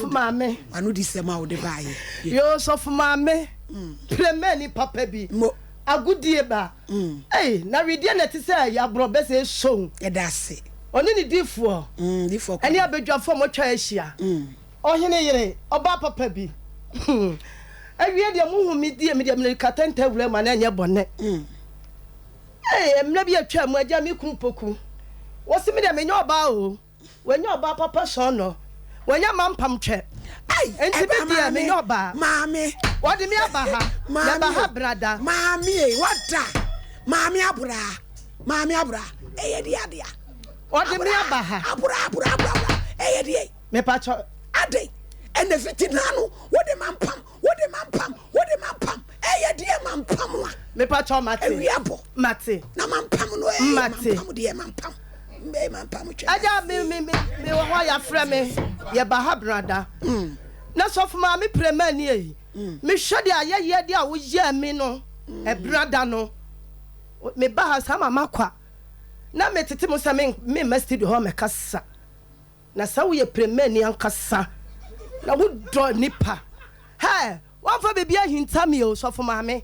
Sɔfo maame. Wano di sɛm a wode baayɛ. Yoo sɔfo maame. Premani papa bi. Mo. Agodie ba. Ei na wedeɛ na ɛte sɛ yaborɔ bɛ sɛ esow. Yɛda ase. Ɔne ne difoɔ. Difoɔ Ɛne abadwafoɔ a wɔatwa ahyia. Ɔhene yere, ɔbaa papa bi. Awie deɛ mohu me die me deɛ mmirika tɛntɛ wura mu a na ɛnyɛ bɔne. Ei mmerɛ bi atwa mu agya me kunu poku. Wɔse me deɛ menyɛ ɔbaa o. Wanya ɔbaa papa sɔn no. Wanya mampam twɛ. Ai Nti me ɛba deɛ maame menyɛ ɔbaa. maame. Wɔde me aba ha. Maame Yɛba ha o brada. maame e wada maame aboraa maame aboraa ɛyɛ deɛ adea Wɔde me aboraa aba ha. aboraa aboraa aboraa aboraa ɛyɛ deɛ Mepakyɛ. adɛn ɛna fiti naano wode mampam wode mampam wode mampam ɛyɛ deɛ mampam a Mepakyɛ mate. awia bɔ Mate. na mampam no ɛyɛ Mate. mampam deɛ mampam mbɛyɛ mampam twɛ Agya me me me me wɔ hɔ yɛafrɛ me yɛba ha brada. Na sɔfo maame prɛma ni ei. Mehwɛ deɛ ayɛyɛ deɛ a woyɛɛ me no ɛbrada no. Meba ha saa mama kwa. Na metete mo sɛ me memma studio hɔ mɛkasa. Na sɛ woyɛ prɛmani ankasa na wodɔ nipa. Hɛ! Woamfa biribi ahinta me o, sɔfo maame.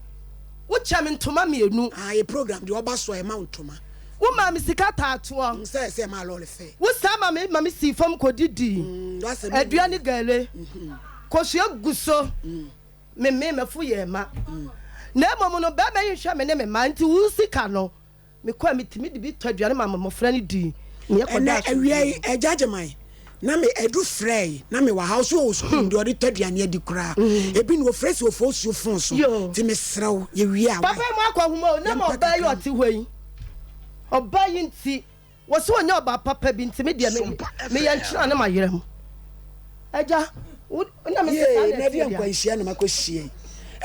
Wokyɛ me ntoma mmienu. Ah, yɛ program deɛ ɔba so a ɛma wo ntoma. Womaa me sika taatoɔ. Sɛ sɛ ɛma lɔre fɛ. Wosan ma me ma me sii fam kɔdidii. Wasɛm Adua ne gale. Kosua gu so. Memee m'afu yɛɛ ma. Na mmom no, barima yi nhwɛ me ne me mma nti wo sika no, mekɔ a metumi de bi tɔ aduane ma mmɔfra no di. Na yɛkɔda Ɛnɛ awia asomdwoeɛ yi mu. agya Gyeman na me Adu frɛe na me wɔ ha ɔso ɔwɔ sukuu deɛ ɔde tɔ aduane adi koraa ebi na ɔfrɛ si ɔfɔ osuo fon so Yoo. nti mesrɛ wo yɛwie a Papa wai yi mu akɔ ahoma o, na ma yɛmpɛ ɔbaa yi kakra ɔte hɔ yi, ɔbaa yi nti, wɔse ɔnyɛ ɔbaa papa bi nti me deɛ me meyɛ nkyena ne mayerɛ mu. Agya, wo na mese saa Yee na na ɛteɛ ɛdeɛ deɛ a. nkwanhyia na makɔ hyia yi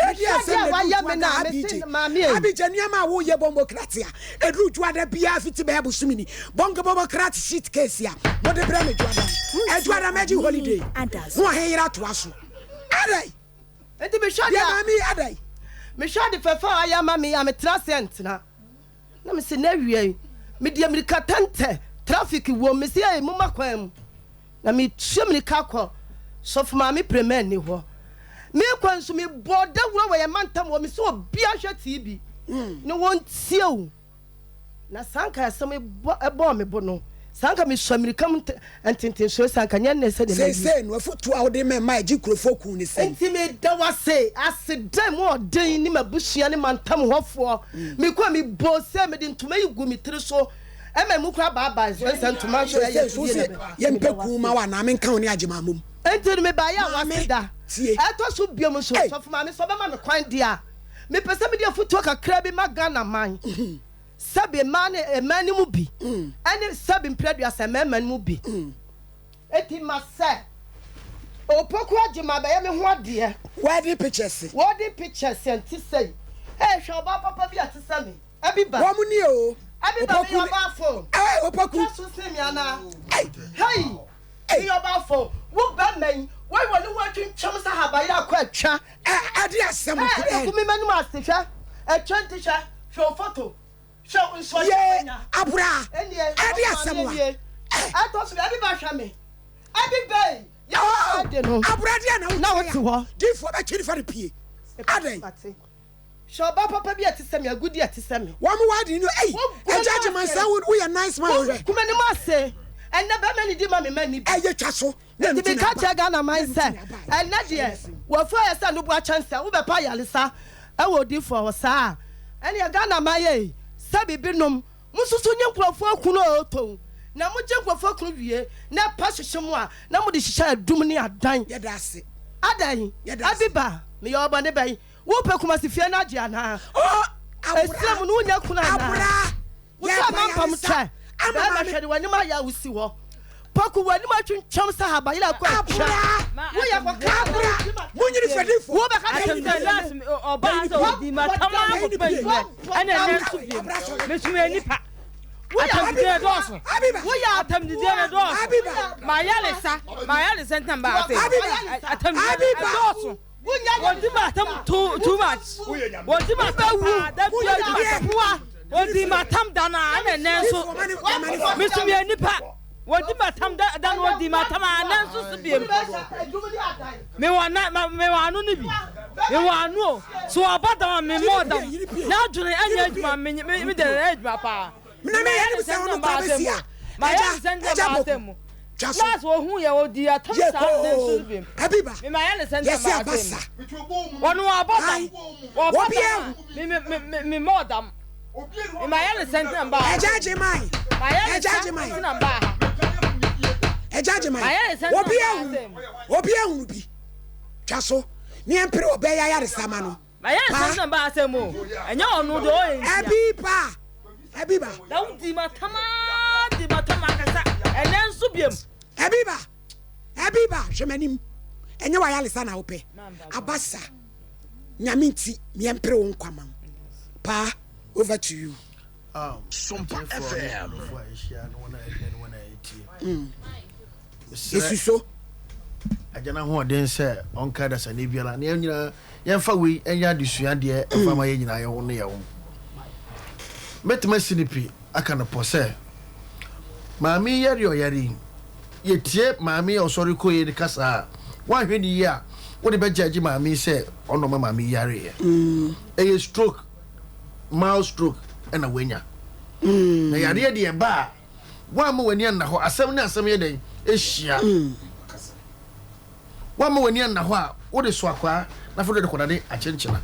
ɛdeɛ Mehwɛ asɛm adeɛ a na ɛduru wayɛ me dwoada no a, mese Abigye maame ei. Abigye nneɛma a woyɛ bɔmbɔkrate a ɛduru dwoada biara fiti bɛyɛ bosome ni bɔnk bɔmbɔkrate sheet case a mode brɛ me dwoada no ɛdwoada mɛgye holiday na ɔhe yere atoa so adɛn Nti mehwɛ deɛ adeɛ a, maame yi adɛn. mehwɛ ade fɛfɛ a wayɛ ama me yi a, metra ase ɛntena. Na mese na awia yi, mede amirika tɛntɛ, traffic wom, mese ei momma kwan mu. Na metua mirika kɔ Sɔfo Maame Premani hɔ. Mekɔ nso mebɔɔ dawuro wɔ yɛn mantam hɔ, mese obiara nhwɛ TV na wɔntie o. Na saa anka asɛm yi bɔ ɛbɔɔ me bo no, saa anka mesua mirika mu ntentensoɔ, saa anka nyɛ nnɛ sɛdeɛ mawie. Seesei no, afotuo a wode ma mmaa a ɛgye nkurɔfoɔ kuo ne sɛn? Enti meda wo ase, aseda mu ɔden ne m'abusua ne mantam hɔfoɔ. Mekɔ a mebɔɔ se mede ntoma yi guu me tiri so. Ɛma emu koraa baabae so ɛnsɛ ntoma nso ɛyɛ Seesei nso fidie wose na meda yɛmpɛ wo kuo ase. ma wo anaa menka wo ne Agyeman mmom? Enti no mebaeɛ a Maame, w'ase da. tie. Ɛtɔ so biom nso, Ei! Sɔfo Maame, sɛ wobɛma me kwan deɛ a, mepɛ sɛ mede afotuo kakra bi ma Ghana man. Sɛbe mmaa ne mmaa no mu bi, ɛne sɛbe mprɛ aduasa mmarima no mu bi. Enti ma sɛ Opoku Agyemang bɛyɛ me ho adeɛ. Wedding pictures. Wedding pictures ɛnte sɛi. Hey, hwɛ ɔbaa papa bi a ɛte sɛ me. Abi ba. Wɔn ni o. Abi ba mi yɛ ɔbaa fo. Ee Opoku. Twa so sen mi anaa. Ei. Hei. Mi yɛ ɔbaa fo. Wo bɛ mɛ yi. Wɔyi wɔ ne ho atwintwam sɛ habayere akɔ atwa. Ɛ ɛde asɛm kura. Ɛ ɛku mi m'anim ase hwɛ. Atwa nti hwɛ. Hwɛ o foto. Hwɛ nsuo yɛ wanya. Abura. Ɛnie. Ɛde asɛm wa. Ɛtɔ so bi abi ba hwɛ me. Abi bɛ yi. Yɛ ɔde no. Abura deɛ na wote hɔ. Difoɔ bɛtwe nifa de pie. Adɛn. Hwɛ ɔbaa papa bi a ɛte sɛ me, agudi a ɛte sɛ me. Wɔn wɔ adi no, ei, Agya Agyeman sɛ wo woyɛ nice man o hwɛ. Wo gu m'anim ase, ɛnnɛ bɛrima nidi ma me mma nni bi. Ɛyɛ twa so, na ɛno Enti ti na meka aba. kyerɛ Ghana man sɛ, ɛnnɛ deɛ, wafu ayɛ sɛ nnoboa kyɛn sɛ wobɛpɛ ayaresa wɔ odiyifoɔ hɔ saa a, ɛnneɛ Ghana man ei, sɛbi binom, mosusu nye nkurɔfoɔ akunu o tow, na mogye nkurɔfoɔ akunu wie, na ɛpa hyehye mo a, na mode hyehyɛ adum ne adan. Yɛda ase. Adɛn? Yɛda ase. Abiba, meyɛ ɔbɔne bɛn? Wopɛ Kumasi fie no agye anaa? Esrɛ mu no wonya kunu anaa? Wosɛ mampam kyɛ bɛɛma hwɛ de w'anim ayɛ a wosi hɔ Poku w'anim atwintwam sɛ habayere akɔ atwa Woyɛ kɔkra na wodi ma Wobɛka kyerɛ me sɛ Atamdidie dɔɔso. Atamdidie no dɔɔso. Mayalesa, mayalesa ntina ba ase. Atamdidie no dɔɔso. Wɔdi ma atam too too much. Wɔdi ma atam paa. Da bi wɔdi ma atam. Wɔdi ma atam da na ɛna ɛnɛ nso. Mesu meyɛ nipa. Wɔdi m'atam da da no wɔdi m'atam a nɛ nso so biem. Mewɔ na mewɔ ano no bi. Mewɔ ano o. So ɔba dam a memmɔ dam. N'adwene ɛnyɛ adwuma me me deɛ ɛyɛ adwuma paa. Mena me yɛ ne sɛ ɔno kora bɛsi a. Mayɛ ne sɛ ntina maa asɛm mu. Last ohun yɛ odi atam saa nɛ nso so biem. Abiba. Memayɛ ne sɛ ntina Yɛsi maa asɛm abasa. mu. Wɔn ɔbɔ dam. Ɔbɔ dam a me me me memmɔ dam. Ɛgya Agyeman, Ɛgya Agyeman, Ɛgya Agyeman, obi ahu, obi ahunu bi, twa so, ne ɛmpere ɔbɛ yɛ ayaresa ma no. Pa. Ɛbi pa, ɛbi ba. Ɛbi ba, ɛbi ba, hwɛ m'anim, ɛnyɛ w'ayaresa na wopɛ, abasa. Nyame nti meɛmpere wo nkwa ma wo paa over to you. Sompa FM. Yɛsi so. Agya no ahoɔden sɛ ɔnka dasani biara na yɛn nyinaa yɛmfa wei nyɛ adesua deɛ ɛfa ma yɛn nyinaa yɛn ho ne yɛn ho. Mɛtumi asi no pi aka no pɔ sɛ maame yi yare a ɔyare yi, yɛtie maame yi a ɔsɔre kɔe yi kasa a, woanhwɛ no yie a, wode bɛgyagye maame yi sɛ ɔno ɔma maame yi yareɛ. Ɛyɛ stroke, mild stroke ɛna wanya. Na yareɛ deɛ ɛba a, woamma w'ani anna hɔ, asɛm ne asɛm yɛ dɛn? Ɛhyia. Woamma w'ani anna hɔ a, wode so akwaa na afei wode kɔdade akyenkyena.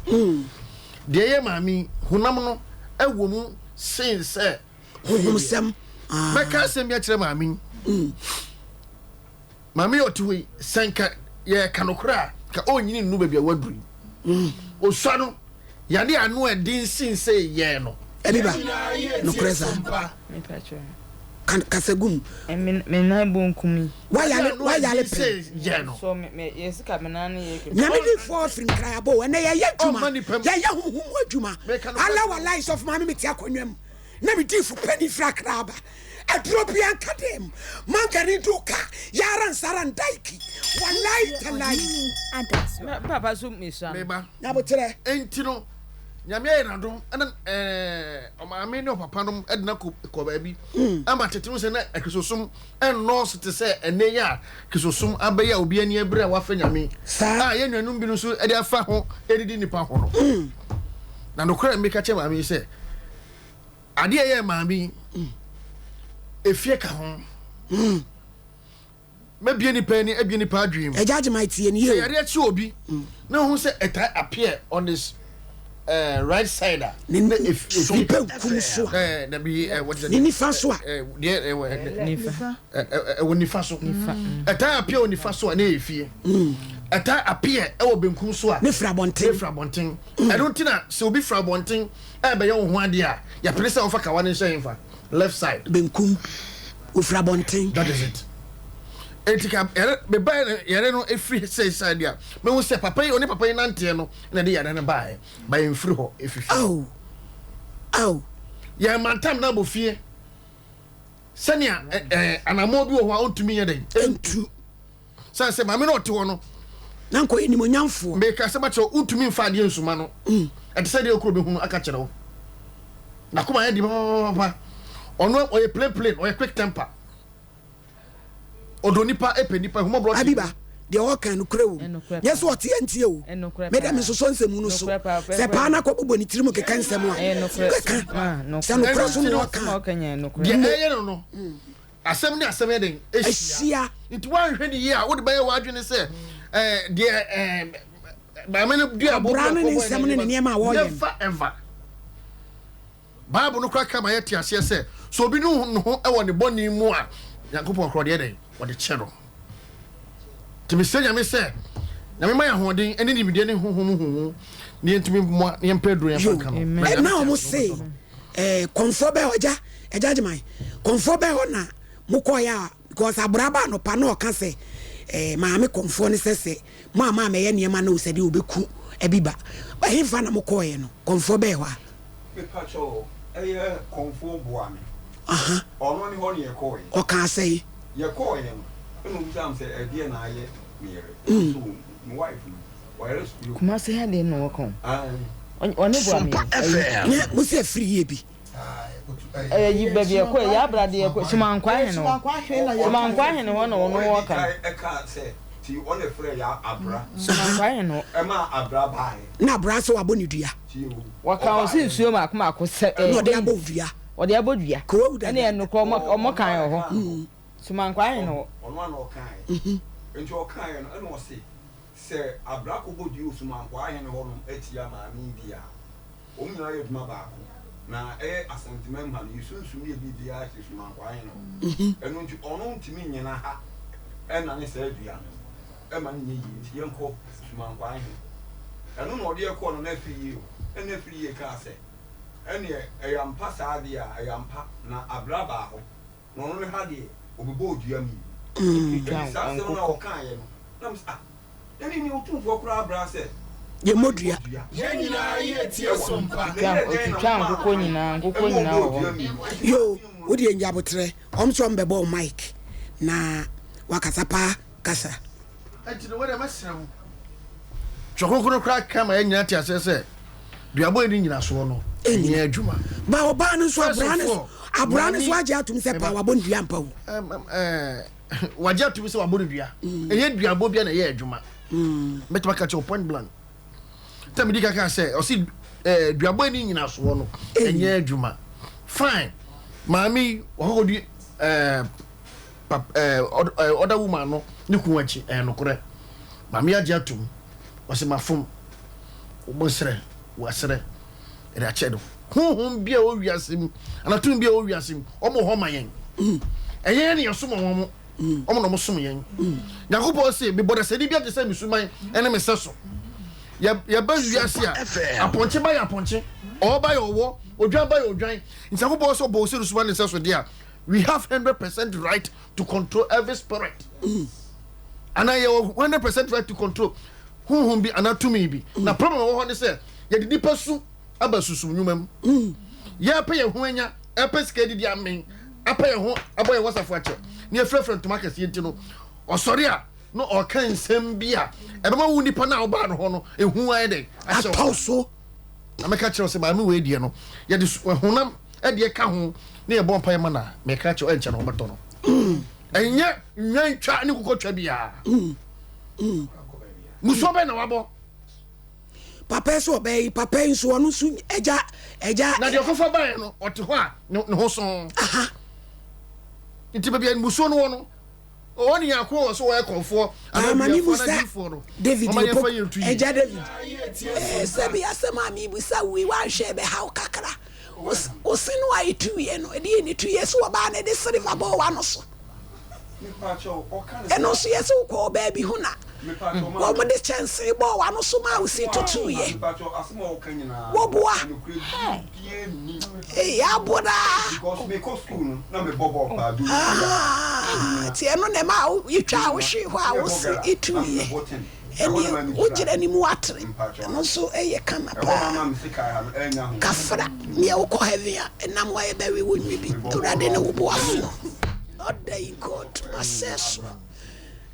Deɛ ɛyɛ maame yi, honam no ɛwɔ mu sen sɛ honhomsɛm. Mɛka asɛm bi akyerɛ maame yi. Maame yi ɔte hɔ yi, sɛ nka yɛreka nokorɛ a, nka ɔnnyini nnu baabi a waduru yi. Osua no, yade a ano ɛden sen sɛ yɛn no. Ɛbi ba, nokorɛ saa. Kasa gu mu. Me nan bonkum yi. Wayale wayale pɛn. Nyame difoɔ firi nkrayabo ɛnɛ yɛyɛ adwuma yɛyɛ honhom mu adwuma ala walai sɔfo maame mete akonnwa mu na me difo panin firi akra aba aduro bia nka dɛm mankani do ka yara nsara ndaiki walai talai. Papa so mesua no. Nyaboterɛ. Enti no Nyame ayɛ n'adom ɛna ɛɛ ɔmaame ne ɔpapa nom ɛde no akɔ kɔ baabi ama tete no sɛ na akristosom ɛnnɔɔso te sɛ ɛnɛ yi a kristosom abɛyɛ a obi ani abere a wafa Nyame Saa. a yɛn nuanom bi no nso ɛde afa ho ɛdidi nnipa ho no. Na nokorɛ meka kyerɛ maame yi sɛ adeɛ a ɛyɛɛ maame yi efie ka ho. Mɛbue nipa ani, abue nipa adwene mu. Agya Agyemang tie no yie Sɛ o. yareɛ kye obi na ohu sɛ ɛtaa appear on his eh, right side a, Ne na efi ne benkum so a. Eh, dabi, eh, what is it? Ne nifa so a. Eh, deɛ ɛwɔ eh, Nifa. eh, eh, ɛwɔ nifa so. Ɛtaa appear wɔ nifa so a na ɛyɛ fie. Ɛtaa appear ɛwɔ benkum so a. Ne firi abɔnten. Ne firi abɔnten. Ɛno nti na sɛ obi firi abɔnten ɛrebɛyɛ wo ho adeɛ a, yɛpene sɛ ɔmfa kawa no nhyɛ hefa? Left side. Benkum. Ofiri abɔnten. That is it. Eti ka yare me ba yare no efiri sɛ side a mehu sɛ papa yi ɔne papa yi nanteɛ no na ɛde yare no baeɛ ba yɛn firi hɔ efifi. Aw aw. Yɛn mantam na abɔ fie sɛnea ɛɛ anamɔ bi wɔ hɔ a ɔntumi nyɛ dɛn. Ntu. Sane sɛ maame no a ɔte hɔ no. Na anka ɔyɛ nimonyamfoɔ. Meka asɛm akyerɛ wo, wontumi mfa adeɛ nsuma no. Ɛte sɛ deɛ okuro bɛhunu aka kyerɛ wo. N'akoma yɛ den papapapa. Ɔno ɔyɛ plain plain, ɔyɛ quick temper. Ɔdɔ nipa, ɛpɛ nipa, ahummɔborɔ te Abiba, deɛ ɔreka no nokorɛ wɔ mu. Nyɛ sɛ ɔte antie o. Me deɛ mesosɔ nsɛm no so. Sɛ paa na akɔbobɔ ne tirim keka nsɛm a, keka. Sɛ nokorɛ so na ɔreka a, Deɛ ɛyɛ no no, Asɛm ne asɛm yɛ dɛn? Ahyia. Nti woanhwɛ no yie a, wode bɛyɛ w'adwene sɛ ɛɛ deɛ ɛɛ maame no dua aboɔ Abra no ne nsɛm ne ne nneɛma a wɔyɛ no. Never ever. Bible no koraa ka ma yɛte aseɛ sɛ, sɛ obi nu ne ho wɔ ne bɔne mu a, Nyankopɔn koraa ɔde yɛ dɛn? Ɔde kyɛ no. Nti mesrɛ Nyame sɛ, Nyame ma yɛn ahoɔden ne nimdeɛ ne honhom mu huhu na yɛntumi mmoa na yɛmpɛ aduro yɛmfa nka no. Na Nyame Na te wɔn ase se no ɔbɛtɔ. eh, kɔmfoɔ bɛɛ hɔ agya agya Agyeman kɔmfoɔ bɛɛ hɔ na mokɔɔyɛ a because abora ba anɔpa na ɔka sɛ eh, maame kɔmfoɔ no sɛ sɛ mo a maa mɛyɛ nneɛma no sɛ deɛ ɔbɛku ɛbi ba ɛhefa na mokɔɔyɛ no kɔmfoɔ bɛɛ hɔ a. Mepakyɛw, ɛyɛ kɔmfoɔ boa me. Aha. Ɔno ne hɔ na yɛkɔɔeɛ. Ɔkaa sɛn? Yɛkɔɔeɛ no, ɛna ɔbisaa me sɛ, ɛdeɛn na ayɛ me yere? Ɛna ɔsɛ, me wife no, wayare stroke. Kumasi ha deɛ na ɔka o. Ae. Ɔne boa me Sompa ayi. FM. Ne mo sɛ afiri yie bi. Ɛyi baabi ɛkɔ yɛ abra deɛ ɛkɔ Sumankwaa hene hɔ. Sumankwaa hene hɔ na ɔno wɔ ka. Sumankwaa hene hɔ. Na abra sɛ wabɔ ne dua. Wɔka ɔsi nsuo mako mako sɛ. Na ɔde abɔ dua. Ɔde abɔ dua. Ɛne ɛnokorɔ ɔmo ɔmo kan wɔ hɔ. Sumankwaa hene hɔ. Ɔno ana ɔkaeɛ. Nti ɔkaeɛ no ɛna ɔse sɛ abra kɔbɔ dua wɔ Sumankwaa hene hɔ nom atia maame yi deɛ a. Wɔn nyinaa yɛ adwuma baako, na ɛyɛ Asanteman mu ha no, yɛ sunsum ne yɛ biribiara hyɛ Sumankwaa hene hɔ. Ɛno nti ɔno ntumi nnyina ha nnane saa dua no mma no nyɛ yie, nti yɛnkɔ Sumankwaa hene. Ɛno na ɔde yɛn kɔɔ Nana Afriyie hɔ, ɛna Afriyie kaa sɛ, ɛneɛ ɛyɛ ampa saa deɛ a, ɛyɛ ampa, na Abra baa hɔ, na ɔno ne ha deɛ ɔbɛbɔɔ dua mmienu. Ɛnti saa asɛm no a ɔkaeɛ no, na mese ah, Ɛne nea Otumfoɔ koraa bra sɛ. Yɛmmɔ dua. Yɛn nyinaa yɛ tie so mpa. Otwitwa nkokɔ nyinaa, nkokɔ nyinaa wɔ hɔ. Yoo wo deɛ nya aboterɛ wɔn nso wɔn bɛbɔ wo mic na wakasa paa kasa. Enti no, wo deɛ mɛsrɛ wo. Twerɛ Kronkron no koraa ka ma yɛn nyinaa te aseɛ sɛ duabɔ a ɛnni nnyinasoɔ no nyɛ adwuma. Ba ɔbaa no nso abraa no so abraa no so agye atom sɛ paa wabɔ no dua ampa o. Wagye atom sɛ wabɔ no dua. Ɛnyɛ duabɔ bia na ɛyɛ adwuma. Mɛtumi aka kyerɛ wo point blank. Sɛ medi kan kaa sɛ ɔsi duabɔ ɛni nyinasoɔ no ɛnyɛ adwuma. Fine. Maame yi wakɔkɔdi other woman no ne kun akyi ɛyɛ nokorɛ. Maame yi agye atom. Ɔsi mafom. Wobɛsrɛ, wasrɛ. Ɛde akyɛ no. Honhom bi a ɛwɔ wiase mu anaa tumi bi a ɛwɔ wiase mu, wɔn wɔ hɔ ma yɛn. Ɛnyɛ yɛn na yɛsom wɔn, wɔn na wɔsom yɛn. Nyankopɔn se, mebɔ dasani bi agye sɛ me suban ne me sɛso. Yɛba wiase a, apɔnkye ba yɛ apɔnkye, ɔwɔ ba yɛ ɔwɔ, odwan ba yɛ odwan. Nti Nyankopɔn sɛ ɔbɔ wo sɛ ne suban ne sɛso deɛ a, we have 100% right to control every spirit. Anaa yɛwɔ 100% right to control honhom bi anaa tumi bi. Na problem a ɛwɔ hɔ ne sɛ, yɛde nipa su aba sunsum nnwuma mu. Yɛrepɛ yɛn ho anya, ɛrepɛ sika adidi amen, apɛ yɛn ho abɔ yɛn ho asafo akyɛ, na yɛfirafira ntoma akɛseɛ nti no, ɔsɔre a na ɔka nsɛm bi a ɛbɛma wo nipa no a wobaa no hɔ no ehu ayɛ dɛn ahyɛ wo so. Na mɛka kyerɛ wo sɛ maame wei deɛ no, yɛde honam ɛdeɛ ka ho na yɛbɔ mpaeɛ ma no a, mɛka kyerɛ wo ɛnkyɛ no ho bɛtɔ no. Ɛnyɛ nnwan twa ne kokɔ twa biara. Musuo bɛn na wabɔ? Papa yi so ɔbɛyɛ yi, papa yi nso ɔno nso ɛgya ɛgya. Na deɛ ɔkɔfa baeɛ no ɔte hɔ a ne ho so. Nti baabi a mmusuo no wɔ no, ɔwɔ ne yɛn akoro wɔ so wɔyɛ kɔnfoɔ anaa duafoɔ anaa diifoɔ no. David yɛ po ɛgya David. Ɛɛ sɛbi asɛm a mibusa wo yi wanhwɛ ɛbɛha wo kakra. Wo se no a etuiɛ no ɛde yɛ ne tuiɛ so ɔbaa no ɛde silver bɔɔ w'ano so. Ɛno nso yɛ sɛ wokɔɔ ɔbaa bi ho na wɔde kyɛnsee bɔɔ w'ano so maa wo se tutuiɛ. Woboa. Ei, abodaa. Nti ɛno na ɛmaa yɛtwaa wo hwee hɔ a wo se tuiɛ. Ɛneɛ wogyina ne mu atere. Ɛno nso yɛ kama paa. Kafra, neɛ wokɔ heaven a, ɛnam wayɛ bɛwe wo nwi bi. Awurade ne wo boafoɔ. Ɔda yi God, masɛ so.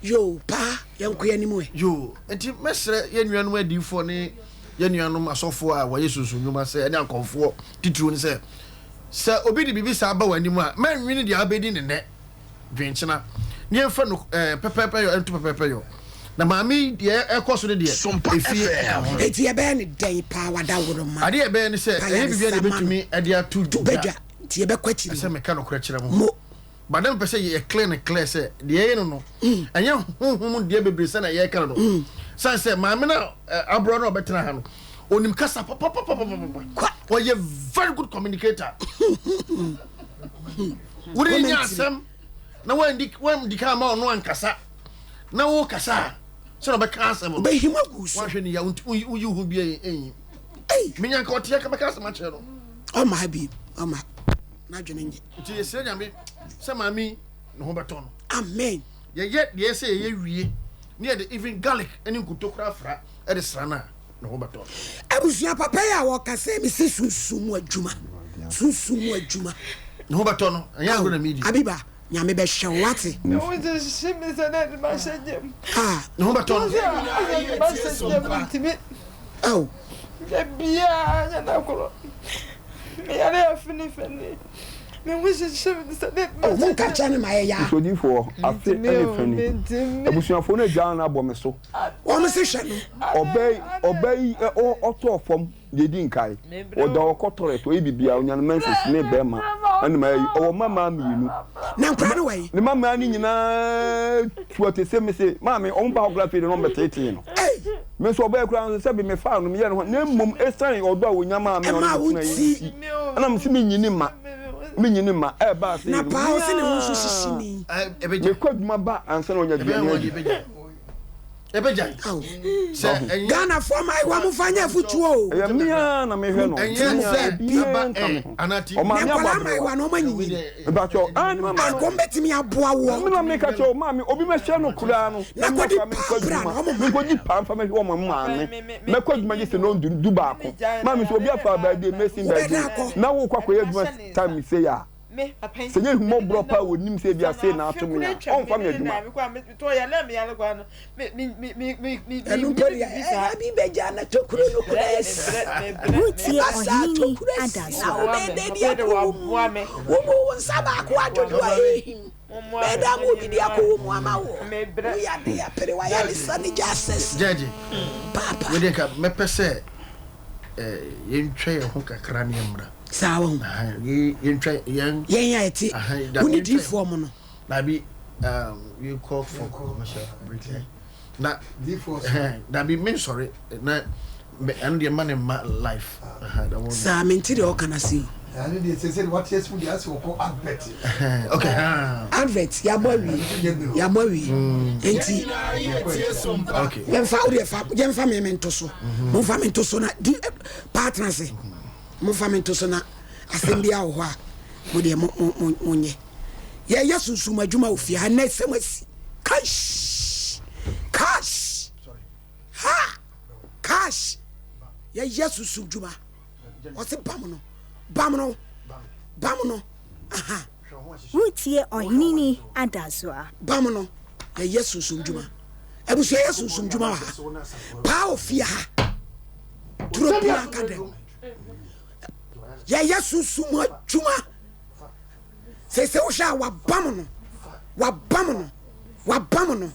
Yoo, paa, yɛnkɔ yɛn anim ɛ. Yoo, enti mɛsrɛ yɛn nuanom adiyifoɔ ne yɛn nuanom asɔfoɔ a wɔyɛ sunsum nnwuma sɛ, ɛne akɔmfoɔ titiriw no sɛ, sɛ obi de biribi saa ba w'anim a, mɛnnwene deɛ abɛdi no nnɛ. dwenkyena na yɛmfa no eh, pɛpɛɛpɛ yɔ nto pɛpɛɛpɛ yɔ na maame yi deɛ ɛkɔ so no deɛ efie ɛka ho. Eti yɛbɛyɛ no dɛn paa wadaworoma. Adeɛ yɛbɛyɛ ne sɛ ɛyɛ biribi a na yɛbɛtumi ɛde ato dwa nti yɛbɛkɔ akyiri ɛsɛ meka nokorɛ kyerɛ mo mo but na mepɛ sɛ yɛ clear no clear sɛ deɛ yɛyɛ no no ɛnyɛ honhom deɛ bebree sɛ na yɛka no no sane sɛ maame no a aborɔ no a ɔbɛtena ha no onim kasa papapapapapa ɔyɛ very good communicator. Wode no nya asɛm na wandi wandi kan ama ɔno ankasa na wo kasa a sɛ na ɔbɛka asɛm no Ɔbɛhim agu so. Woahwɛ ne ya woyi wo ho bi ɛnyi. Menya nka ɔteɛ ka bɛka asɛm akyerɛ no. Ɔma ha bi ɔma n'adwene nyɛ. Nti yɛsrɛ Nyame sɛ maame yi ne ho bɛtɔ no. Amen. Yɛyɛ deɛ ɛsɛ yɛyɛ wie ne yɛde even garlic ne nkuto koraa fra de sra no a. ne ho bɛtɔ no. Abusua papa yi a wɔka sɛ mese sunsum mu adwuma, sunsum mu adwuma. Ne ho bɛtɔ no, ɛnyɛ agorɔ na medi. Abiba, Nyame bɛhwɛ wo, wate? Ne ho hyehye me sɛ na ɛde mahyɛ gyam. Ah. Ne ho bɛtɔ no. Sɛ ɛde mahyɛ gyam ntumi. Ao. Da biara nyɛ da koro. Meyare afe ne fɛ ni. Me ho hyehye me te sɛ deɛ Oh, monka nkyerɛ no ma ɛyɛ a. Nsodifoɔ, afe Mentumi ne o, fɛ ni. mentumi. Abusuafoɔ no agyaa no abɔ me so. Wɔn se hwɛ no. Ɔbaa yi, ɔbaa yi, ɛ, ɔ, ɔtɔɔ fam deɛ ɛdi nkae. Ɔda hɔ kɔ toilet, ɔyɛ biribiara, ɔnya no menses ne bɛrima ɛna ma ayi. Ɔwɔ mma mmaa mmienu. Na nkwadaa no wɔ he? Ne mma mmaa no nyinaa tua te sɛ me se, maame, wɔn ba hɔ koraa afei de na wɔbɛteetee no. Me nso ɔbaa yi koraa nso sɛbe mefaa no meyɛɛ ne ho, na mmom esiane ɔdɔ a ɔnya maa me a ɔne me tenaeɛ nti, ɛna mese menyini mma, menyini mma, ɛreba ase Na no, paa ɔse ne ho nso hyehye ni. Mekɔ adwuma ba ansa na ɔnya aduane adi. Ghanafoɔ mmaayewa momfa nyɛ afotuo o. Ɛyɛ me ara na mehwɛ no. Ɛnyɛ sɛ obiara nka me ho. Ɔmaame Ne abɔ nkwadaa aberewa. mmaayewa no wɔn anyinyin. Mepakyɛw, ah ne mama no. Akɔm bɛtumi aboa woɔ. Me na meka kyerɛ wo maame, obi mɛhwɛ no koraa no. Na kɔdi paa bra na wɔn ma. Menkɔdi paa mfa mɛhwɛ wɔn maame. Mɛkɔ adwuma gye sɛ nnɔn du baako. Maame sɛ obi afa abaadeɛ mɛsi baabi na wokɔ akɔyɛ adwuma time sei a. Sɛ ɛnyɛ ahummɔborɔ paa a ɔnim sɛ ebia sei na ato me a, ɔmfa me adwuma. Ɛno mpo deɛ, ɛna bi bɛgya na tokuro no kura asi. Wotie Ɛba saa Ɔhene tokuro asi na Adasoa. wobɛyɛ dɛ de akɔ wo mu. Wo mu wo nsa baako adwodwo a ɛhim. Bɛyɛ dɛ ama obi de akɔ wo mu ama wo. Wo yade apere w'ayaresa ne gya asɛsi. Gyɛgye, Paapa. wei deɛ nka mɛpɛ sɛ eh, yɛntwa yɛn ho kakra ne yɛmmra. Saa wahu. Yɛntwa yɛn. Yɛn a yɛte wo ne diifoɔ mu no. Dabi, um, we call for commercial break. Eh? Na, dabi, me nsɔre na ɛno deɛ ma ne mma life. Saa mente deɛ ɔka no ase o. Ɛno deɛ sɛ sɛ wate ase mu deɛ asɛ ɔkɔ advert. Okay. Advert yabɔ awie yabɔ awie nti yɛmfa wo deɛ fa yɛmfa me me nto so momfa me nto so na di partners. Momfa me nto so na asɛm biara wɔ hɔ a, mo deɛ mo, mo, mo, monyɛ. Yɛyɛ sunsum adwuma wɔ fie ha nnɛ sɛm asi. Cash! Cash! Ha! Cash! Yɛyɛ sunsum dwuma. Ɔse bam no. Bam no. Bam no. Aha. Woretie Ɔheneni Adazoa. Bam no. Yɛyɛ sunsum dwuma. Abusua yɛ sunsum dwuma wɔ ha. Paa wɔ fie ha. Turo bi anka dɛm. Yɛyɛ sunsum adwuma. Sese wohwɛ a wabam no, wabam no, wabam no.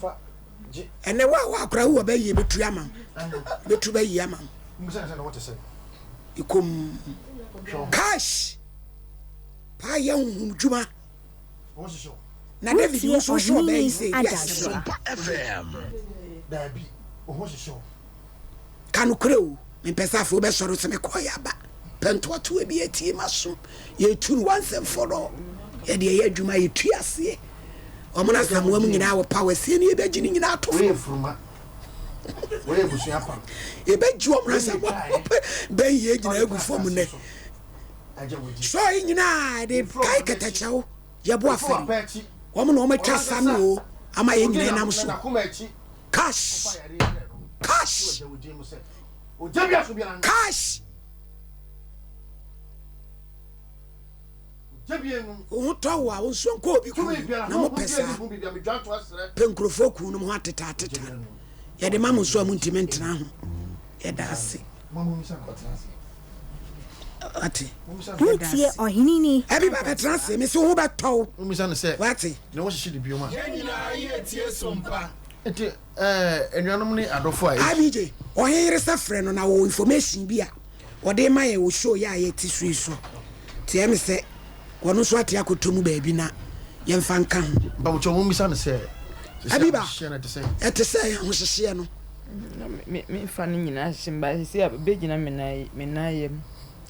Ɛnɛ wo a wakora wo bɛyie bɛtu ama wo, bɛtu bɛyie ama wo. Ikom cash paa yɛ honhom dwuma. Na David Woretie wo nso wohwɛ ɔbaa yi Ɔheneni sɛ ebi asɛm. Adazoa. Ka nokorɛ o, mempɛ sɛ afei wobɛsɔre sɛ mekɔɔeɛ aba. Pɛ ntoatoa bi atie m'aso. Yɛtu no once and for all. Yɛde ɛyɛ adwuma, yɛtu aseɛ. Wɔn no asamoa mu nyinaa wɔ power sie no yɛbɛgye ne nyinaa ato fam. Yɛbɛgye wɔn no asamoa bɛn yɛ nyinaa agu fam nnɛ. Sɔɔ yi nyinaa de kae kɛtɛkyɛw yɛbo afɛre. Wɔn na wɔn atwa sa no o ama yɛn nyinaa nam so. Cash! Cash! Cash! Wo ho tɔ wo a, wo nso nkɔ obi kun na mo pɛ saa. Pɛ nkurɔfoɔ kun no mo ho ateta ateta. Yɛde ma mo nso a montumi ntena ho. Yɛda ase. Wate? Wotie ɔhene ni. Ɛbi ba bɛtena ase, mesi wo ho bɛtɔ wo. Wate? Yɛn nyinaa yɛ tie so mpa. Nti eh, anuanom ne adɔfo a. IBJ, ɔhen yere sɛ frɛ no na ɔwɔ information bi a ɔde ma yɛn wɔ show yi a yɛte so yi so. Nti ɛyɛ me sɛ ɔno nso ate akɔtɔ mu baabi na yɛmfa nka ho. Mpabokyɛw mommisa no sɛ, sɛsɛ Abiba, ahohyehyeɛ no ɛte sɛn? ɛte sɛn ahohyehyeɛ no? Na me me fa no nyinaa hyehye me but sɛsɛ abɛgyina me nan me nan yam.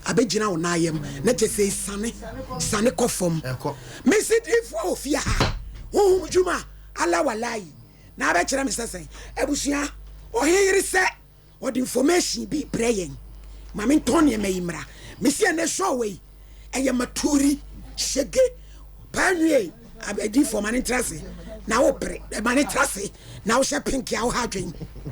Abɛgyina wo nan yam na kyɛ sɛ esiane siane kɔ fam. Ɛkɔ. Mese diifoɔ wɔ fie ha, honhom dwuma. Allah walayi na abɛkyerɛ me sɛ sɛn abusua ɔhen yere sɛ ɔde information bi brɛ yɛn ma me ntɔn nneɛma yi mmra mesi ɛnɛ show wei ɛyɛ maturi shege paa nwie abɛdifoɔ ma ne ntra se na wo pere ma ne ntra se na wohyɛ pink a woha adwen.